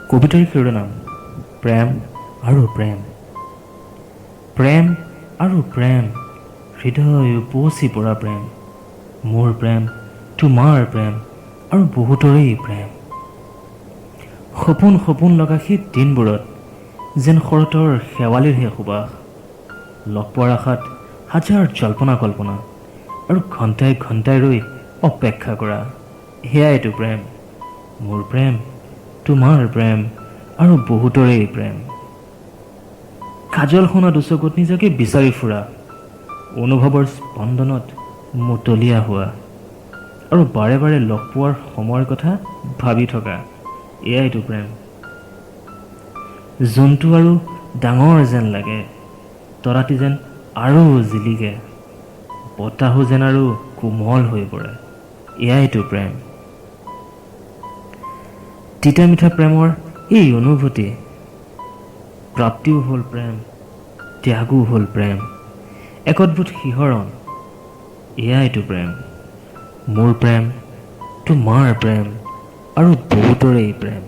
কবিতাৰ শিৰোনাম প্ৰেম আৰু প্ৰেম। প্ৰেম আৰু প্ৰেম, হৃদয় উপচি পৰা প্ৰেম, মোৰ প্ৰেম, তোমাৰ প্ৰেম আৰু বহুতৰেই প্ৰেম। সপোন সপোন লগা সেই দিনবোৰত যেন শৰতৰ শেৱালিৰহে সুবাস। লগ পোৱাৰ আশাত হাজাৰ জল্পনা কল্পনা আৰু ঘণ্টাই ঘণ্টাই ৰৈ অপেক্ষা কৰা, সেয়াইতো প্ৰেম। মোৰ প্ৰেম, তোমাৰ প্ৰেম আৰু বহুতৰেই প্ৰেম। কাজল সনা দুচকুত নিজকে বিচাৰি ফুৰা, অনুভৱৰ স্পন্দনত মতলীয়া হোৱা আৰু বাৰে বাৰে লগ পোৱাৰ সময়ৰ কথা ভাবি থকা, এয়াইতো প্ৰেম। জোনটো আৰু ডাঙৰ যেন লাগে, তৰাটি যেন আৰু জিলিকে, বতাহো যেন আৰু কোমল হৈ পৰে, এয়াইতো প্ৰেম। তিতা মিঠা প্ৰেমৰ এই অনুভূতি, প্ৰাপ্তিও হ'ল প্ৰেম, ত্যাগো হ'ল প্ৰেম, এক অদ্ভুত শিহৰণ, এয়াইতো প্ৰেম। মোৰ প্ৰেম, তোমাৰ প্ৰেম আৰু বহুতৰেই প্ৰেম।